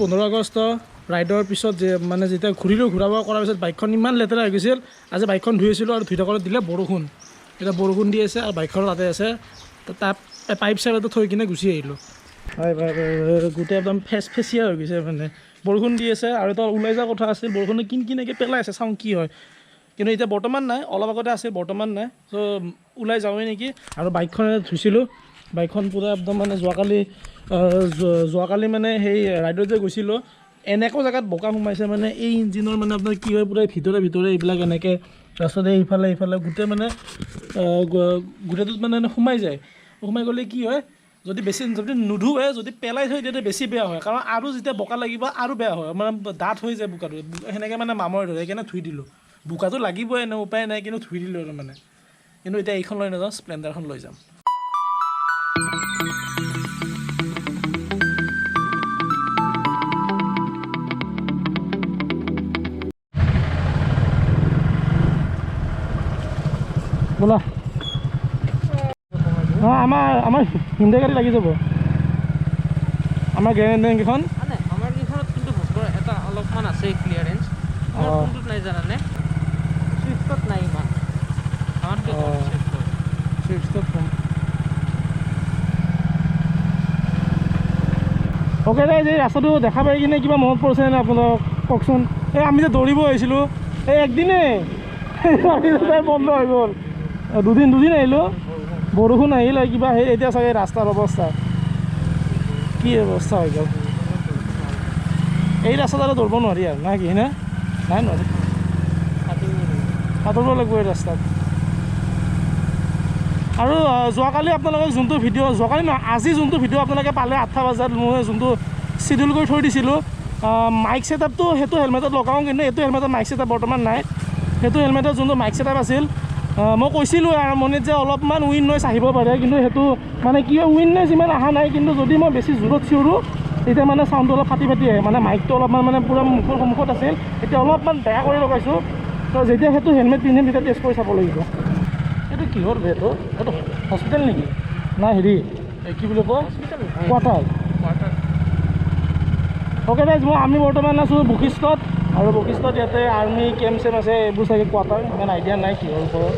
15 আগষ্ট ৰাইডৰ পিছত যে মানে যেতিয়া ঘূৰিলোঁ, ঘূৰাব কৰাৰ পিছত বাইকখন ইমান লেতেৰা হৈ গৈছিল। আজি বাইকখন ধুই আছিলোঁ আৰু ধুই থাকোঁতে দিলে বৰষুণ। এতিয়া বৰষুণ দি আছে আৰু বাইকখন তাতে আছে, তাত পাইপ চাইপ এটা থৈ কিনে গুচি আহিলোঁ। হয় হয় হয়, গোটেই একদম ফেচ ফেচিয়া হৈ গৈছে। মানে বৰষুণ দি আছে আৰু এটা ওলাই যোৱাৰ কথা আছিল, বৰষুণে কিন কিনেকৈ পেলাই আছে, চাওঁ কি হয়। কিন্তু এতিয়া বৰ্তমান নাই, অলপ আগতে আছিল, বৰ্তমান নাই। চ' ওলাই যাওঁৱেই নেকি। আৰু বাইকখন ধুইছিলোঁ, বাইকখন পূৰা একদম মানে যোৱাকালি মানে সেই ৰাইডত যে গৈছিলোঁ, এনেকুৱা জেগাত বোকা সোমাইছে, মানে এই ইঞ্জিনৰ মানে আপোনাৰ কি হয়, পূৰা ভিতৰে ভিতৰে এইবিলাক এনেকৈ, তাৰপিছত এই ইফালে ইফালে গোটেই মানে গোটেইটোত মানে সোমাই যায়। সোমাই গ'লে কি হয়, যদি বেছি যদি নুধুৱে, যদি পেলাই থৈ দিয়ে বেছি বেয়া হয়, কাৰণ আৰু যেতিয়া বোকা লাগিব আৰু বেয়া হয়, মানে ডাঠ হৈ যায় বোকাটো, সেনেকৈ মানে মামৰে ধৰে। সেইকাৰণে ধুই দিলোঁ। বোকাটো লাগিবই, এনে উপায় নাই, কিন্তু ধুই দিলোঁ আৰু মানে। কিন্তু এতিয়া এইখন লৈ নাযাওঁ, স্প্লেণ্ডাৰখন লৈ যাম। ব'লা। অঁ, আমাৰ হিন্দে গাড়ী লাগি যাব, আমাৰ গ্ৰেণ্ড কেইখন। আমাৰ কেইখনত কিন্তু ভাস্কৰ এটা অলপমান আছে ক্লিয়াৰেঞ্চ। কোনটোত নাই জানানে? চুইফ্টত নাই ইমান। আমাৰটো চুইফ্টত কম। অ'কে ৰাইজ, এই ৰাস্তাটো দেখা পাই কিনে কিবা মনত পৰিছে নে আপোনাক কওকচোন। এই আমি যে দৌৰিব আহিছিলোঁ এই একদিনেই বন্ধ হৈ গ'ল। দুদিন আহিলোঁ, বৰষুণ আহিল কিবা। সেই এতিয়া চাগে ৰাস্তাৰ অৱস্থা কি অৱস্থা হৈ গ'ল। এই ৰাস্তাত আৰু দৌৰিব নোৱাৰি আৰু, নাই কি নে নাই নোৱাৰি, সাঁতুৰিব লাগিব এই ৰাস্তাত। আৰু যোৱাকালি আপোনালোকক যোনটো ভিডিঅ', যোৱাকালি নহয় আজি যোনটো ভিডিঅ' আপোনালোকে পালে 8টা বজাত মই যোনটো চিডিউল কৰি থৈ দিছিলোঁ, মাইক ছেটআপটো সেইটো হেলমেটত লগাওঁ, কিন্তু এইটো হেলমেটত মাইক ছেটআপ বৰ্তমান নাই। সেইটো হেলমেটত যোনটো মাইক ছেটআপ আছিল, মই কৈছিলোঁ আৰম্ভণিত যে অলপমান উইণ্ড নইজ আহিব পাৰে, কিন্তু সেইটো মানে কি হয়, উইণ্ড নইজ ইমান অহা নাই, কিন্তু যদি মই বেছি জোৰত চিঞৰোঁ তেতিয়া মানে চাউণ্ডটো অলপ ফাটি ফাটি আহে, মানে মাইকটো অলপমান মানে পূৰা মুখৰ সন্মুখত আছিল, এতিয়া অলপমান বেয়া কৰি লগাইছোঁ। তো যেতিয়া সেইটো হেলমেট পিন্ধিম তেতিয়া টেষ্ট কৰি চাব লাগিব। এইটো কিহৰ এইটো এইটো হস্পিটেল নেকি না হেৰি এই কি বুলি কয় কোৱাৰ্টাৰ। অ'কে ৰাইজ, আমি বৰ্তমান আছোঁ বশিষ্ঠত, আৰু বশিষ্ঠত ইয়াতে আৰ্মি কেম্প চেম্প আছে, এইবোৰ চাগে কোৱাৰ্টাৰ, ইমান আইডিয়া নাই কিহৰ ওপৰত।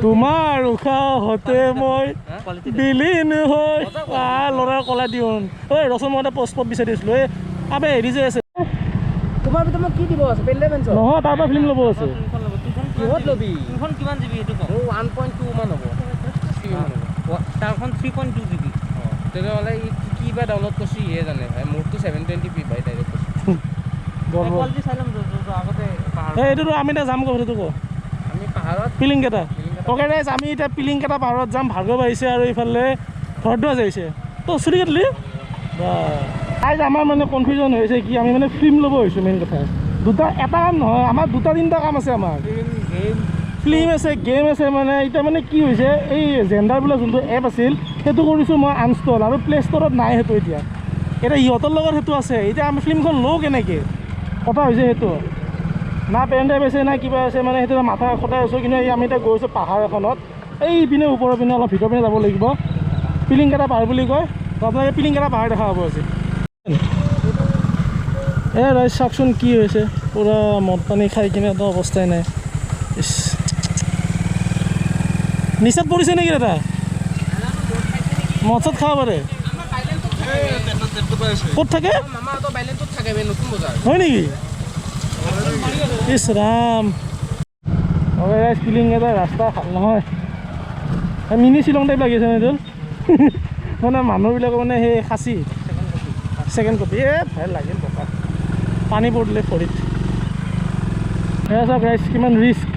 তোমাৰ উশাহতে মই বিলীন হৈ ল'ৰাৰ কলা দিওঁ। ঐ ৰচোন, মই এটা পষ্ট বিচাৰি দিছিলোঁ। এই আবে হেৰি যে আছে তোমাৰ ভিতৰত কি দিব আছে? নহয়, তাৰ পৰা ফিল্ম ল'ব আছে। কিহত ল'বি? কিমান জিবি এইটো কওঁ? 1.2 মান হ'ব। তাৰখন 3.2 জিবি। তেতিয়াহ'লে কি বা ডাউনলোড কৰিছোঁ সিহে জানে ভাই। মোৰতো 720p ভাই ডাইৰেক্ট কৰিছোঁ। এইটোতো আমি এতিয়া যাম ক'ত, সেইটো ক। আমি পাহাৰত পিলিংকেটা। অ'কে ৰাইজ, আমি এতিয়া পিলিংকেটা পাহাৰত যাম। ভাৰ্গৱ আহিছে আৰু ইফালে ভৰদ্বাজ আহিছে। তই চুলি কাটিলি ৰাইজ? আমাৰ মানে কনফিউজন হৈছে কি আমি মানে ফিল্ম ল'ব হৈছোঁ। মেইন কথা দুটা এটা কাম নহয়, আমাৰ দুটা তিনিটা কাম আছে। আমাৰ ফিল্ম আছে, গেম আছে। মানে এতিয়া মানে কি হৈছে, এই জেণ্ডাৰ বোলা যোনটো এপ আছিল সেইটো কৰিছোঁ মই আনষ্টল, আৰু প্লে ষ্ট'ৰত নাই সেইটো। এতিয়া এতিয়া ইহঁতৰ লগত সেইটো আছে। এতিয়া আমি ফিল্মখন লওঁ কেনেকৈ, কথা হৈছে সেইটো। না পেন ড্ৰাইভ আছে না কিবা আছে, মানে সেইটো মাথা খটাই আছোঁ। কিন্তু এই আমি এতিয়া গৈছোঁ পাহাৰ এখনত, এই পিনে ওপৰৰ পিনে অলপ ভিতৰ পিনে যাব লাগিব। পিলিংকেটা পাহাৰ বুলি কয়, তো আপোনালোকে পিলিংকেটা পাহাৰ দেখা পাব আজি। এই ৰাইজ চাওকচোন কি হৈছে, পূৰা মদ পানী খাই কিনে একদম অৱস্থাই নাই। নিচাত পৰিছে নেকি দাদা? মদ চদ খাব পাৰে? ক'ত থাকে? হয় নেকি? ইছ ৰাম। পিলিংকেটা ৰাস্তা ভাল নহয়, মিনি শ্বিলং টাইপ লাগিছে ন এইটো। মানে মানুহবিলাকৰ মানে সেই খাচী ছেকেণ্ড কপি। এ ভাল লাগিল বকা, পানী পৰিলে ভৰিত। সেয়া চাওক ৰাইজ কিমান ৰিস্ক।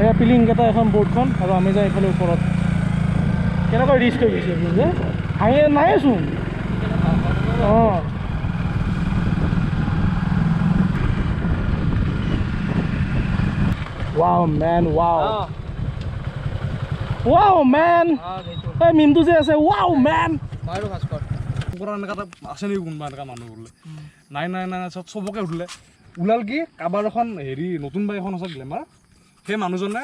এয়া পিলিংকেটা এখন বৰ্ডখন, আৰু আমি যাওঁ এইফালে ওপৰত। কেনেকুৱা ৰিস্ক হৈ গৈছে এইবোৰ যে হাঁহি নাইচোন। অঁ, Wow man, wow. Wow man. এই মিমটো যে আছে, wow man. আছে নেকি কোনোবা এনেকুৱা মানুহ বোলে? নাই নাই নাই, চবকে সুধিলে। ওলাল কি কাৰোবাৰ এখন হেৰি নতুন বাইক এখন আছে গ্লেমাৰ, সেই মানুহজনে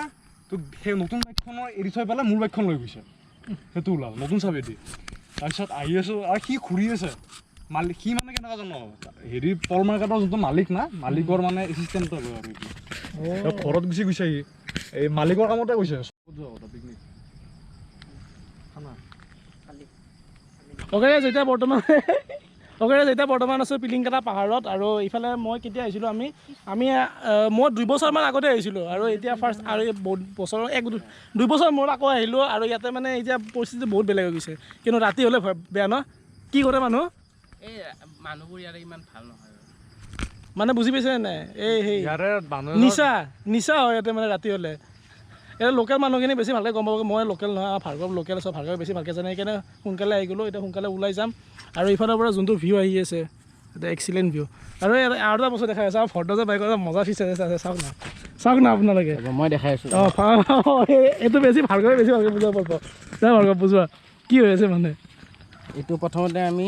তোক সেই নতুন বাইকখনৰ এৰি থৈ পেলাই মোৰ বাইকখন লৈ গৈছে। সেইটো ওলাল নতুন চাবি দি। তাৰপিছত আহি আছোঁ আৰু সি ঘূৰি আছে। মালিক সি মানে কেনেকুৱা জানো, হেৰি পল মাৰ্কেটৰ যোনটো মালিক না, মালিকৰ মানে এছিষ্টেণ্ট হয় আৰু এইটো। ঘৰত গুচি গৈছে সি, এই মালিকৰ কামতে গৈছে। পিকনিক খানা। অ'কে যেতিয়া বৰ্তমান অ'কে যেতিয়া বৰ্তমান আছোঁ পিলিংকাটা পাহাৰত। আৰু ইফালে মই কেতিয়া আহিছিলোঁ, আমি আমি মই 2 বছৰমান আগতে আহিছিলোঁ আৰু এতিয়া ফাৰ্ষ্ট আৰু এই বহুত বছৰৰ এক 2 বছৰ মূৰত আকৌ আহিলোঁ। আৰু ইয়াতে মানে এতিয়া পৰিস্থিতি বহুত বেলেগ হৈ গৈছে। কিন্তু ৰাতি হ'লে ভয় বেয়া ন? কি কৰে মানুহ? এই মানুহবোৰ ইয়াৰে ইমান ভাল নহয়। মানে বুজি পাইছে নাই, এই সেই ইয়াৰে মানুহ নিচা নিচা হয় ইয়াতে মানে ৰাতি হ'লে। এতিয়া লোকেল মানুহখিনি বেছি ভালকৈ গম পাব। মই লোকেল নহয়, আমাৰ ভাৰ্গৱ লোকেল আছে, ভাৰ্গৱে বেছি ভালকৈ জানে। সেইকাৰণে সোনকালে আহি গ'লোঁ, এতিয়া সোনকালে ওলাই যাম। আৰু ইফালৰ পৰা যোনটো ভিউ আহি আছে, এটা এক্সিলেণ্ট ভিউ। আৰু ইয়াত আৰু এটা বস্তু দেখাই আছে, আৰু ভৰদ্বাজৰ বাইকৰ এটা মজা ফিচাৰ আছে। চাওক না, চাওক না আপোনালোকে। মই দেখাই আছোঁ। অঁ, এইটো বেছি ভাৰ্গৱে বেছি ভালকৈ বুজাব পাৰিব। যা ভাৰ্গৱ, বুজোৱা কি হৈ আছে মানে। এইটো প্ৰথমতে আমি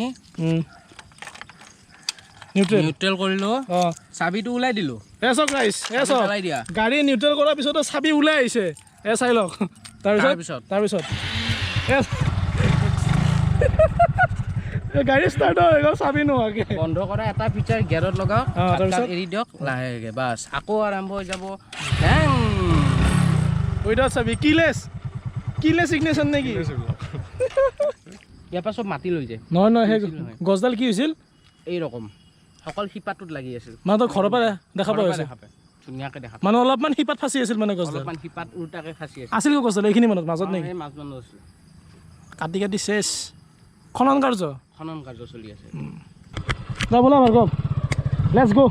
নিউট্ৰেল। নিউট্ৰেল কৰিলোঁ। চাবিটো ওলাই দিলোঁ। এ চাওক ৰাইজ, এ চাওক। পেলাই দিয়া। গাড়ী নিউট্ৰেল কৰাৰ পিছতো চাবি ওলাই আহিছে, এ চাই লওক। তাৰপিছত? তাৰপিছত? তাৰপিছত এই গাড়ী ষ্টাৰ্ট হৈ গ'ল চাবি নোহোৱাকে। বন্ধ কৰা এটা ফিচাৰ, গিয়াৰত লগাওক। হাতডাল তাৰপিছত? এৰি দিয়ক লাহেকে, বাছ, আকৌ আৰম্ভ হৈ যাব। ঢেং। উইদাউট চাবি, কিলেছ কিলেছ ইগনিশ্যন নেকি? ইয়াৰ পৰা চব মাটি লৈ যায়। নহয় নহয়, সেই নহয়। গছডাল কি হৈছিল? এইৰকম অকল শিপাটোত লাগি আছিল। মানে তই ঘৰৰ পৰা দেখা ঘৰৰ পাই পৰা আছে? দেখা পায়, ধুনীয়াকে দেখা পায়। মানে অলপমান শিপাত ফাঁচি আছিল মানে গছডাল? অলপমান শিপাত উল্টাকে ফাঁচি আছিল। আছিল ক'ত গছডাল, এইখিনি মানত মাজত নেকি? এই মাজ মানত আছিল। কাটি কাটি শেষ, খনন কাৰ্য। খনন কাৰ্য চলি আছে। যা ব'লা ভাৰ্গৱ, let's গ'।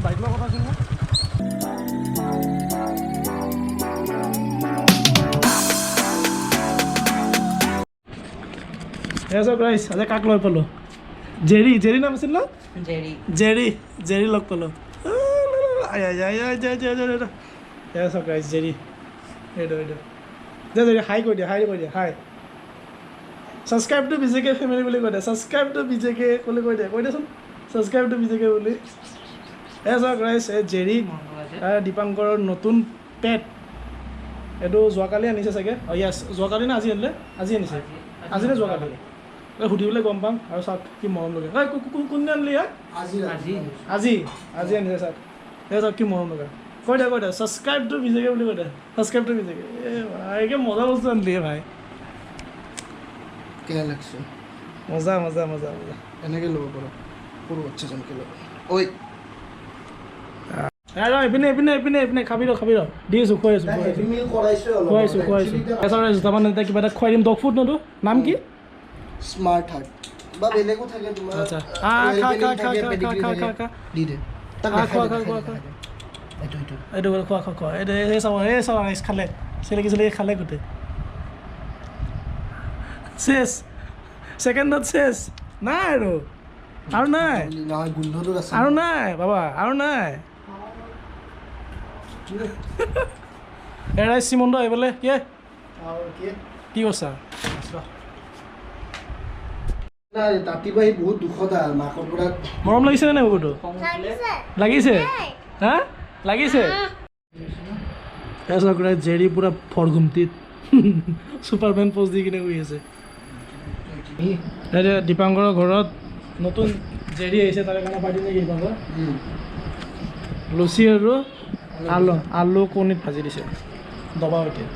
বাইক লোৱাৰ কথা আছিল ন? এ চাওক ৰাইজ, আজি কাক লগ পালোঁ। জেৰি, জেৰি নাম আছিল ন? জেৰি। জেৰি, জেৰি লগ পালোঁ। আই আই আই আই, জে জে জে জে। এ চাওক ৰাইজ, জেৰি এইটো এইটো। দে জেৰি, হাই কৈ দিয়া, হাই কৈ দিয়া। হাই, ছাবস্ক্ৰাইব টু বিজেকে ফেমিলি বুলি কৈ দে। ছাবস্ক্ৰাইব টু বিজেকে বুলি কৈ দে, কৈ দেচোন ছাবস্ক্ৰাইব টু বিজেকে বুলি। এ চাওক ৰাইজ, এই জেৰি দীপাংকৰৰ নতুন পেট। এইটো যোৱাকালি আনিছে চাগে। অঁ য়েছ, যোৱাকালি নে আজি আনিলে? আজি আনিছে, আজি নে যোৱাকালি, এই সুধিবলৈ গম পাম। আৰু চাওক কি মৰম লগা। ঐ, কোনদিনা আনিলি ইয়াক? আজি। আজি, আজি আনিছে। চাওক, এই চাওক কি মৰম লগা। কৈ দে, কৈ দে, ছাবস্ক্ৰাইব টু বিজেকে বুলি কৈ দে, ছাবস্ক্ৰাইব টু বিজেকে। এ ভাই, কি মজা বস্তু আনিলি ভাই। কেনে লাগছে? মজা মজা মজা মজা। এনেকে ল'ব পাৰ, সৰু বাচ্ছা যেনকে ল'ব। ঐ। ৰ, এইপিনে এইপিনে এইপিনে এইপিনে। খাবি ৰ, খাবি ৰ, দি আছোঁ, খুৱাই আছোঁ, খুৱাই আছোঁ। মিল কৰাইছোঁ অলপ। খুৱাইছোঁ, খুৱাইছোঁ। তাৰপিছত তাৰমানে এতিয়া কিবা এটা খুৱাই দিম। ডগ ফুড নতো, নাম কি? স্মাৰ্ট হাৰ্ট বা বেলেগো থাকে তোমাৰ। আচ্ছা, খা খা খা খা খা খা খা খা। দি দে তাক। খা, দেখাই খোৱা, দে, খা, দেখাই খোৱা, দে, খোৱা। দেখাই দে। এইটো এইটো। এইটো খোৱা, খোৱা, খোৱা। এইটো এই চাব, এই চাব, ৰাইজ, খালে, চেলেকি চেলেকি খালে গোটেই শেষ, ছেকেণ্ডত শেষ। নাই আৰু, আৰু নাই। নহয়, গোন্ধটোত আছে। আৰু নাই বাবা, আৰু নাই। এ ৰাইজ, শ্ৰীমন্ত আহি পেলাই কি আৰু কি? কি কৰিছা? নাই, ৰাতিপুৱা সি বহুত দুখত আহ মাকৰ পৰা। মৰম লাগিছে নে নাই কুকুৰটো? লাগিছে? হা, লাগিছে। চাওক ৰাইজ, জেৰি পূৰা ফৰঘুমটিত ছুপাৰমেন প'জ দি কিনে শুই আছে। এতিয়া দীপাংকৰৰ ঘৰত নতুন জেৰি আহিছে, তাৰে কাৰণে পাৰ্টি নেকি দীপাংকৰ? লুচি আৰু আলু, আলু কণীত ভাজি দিছে দবা এতিয়া।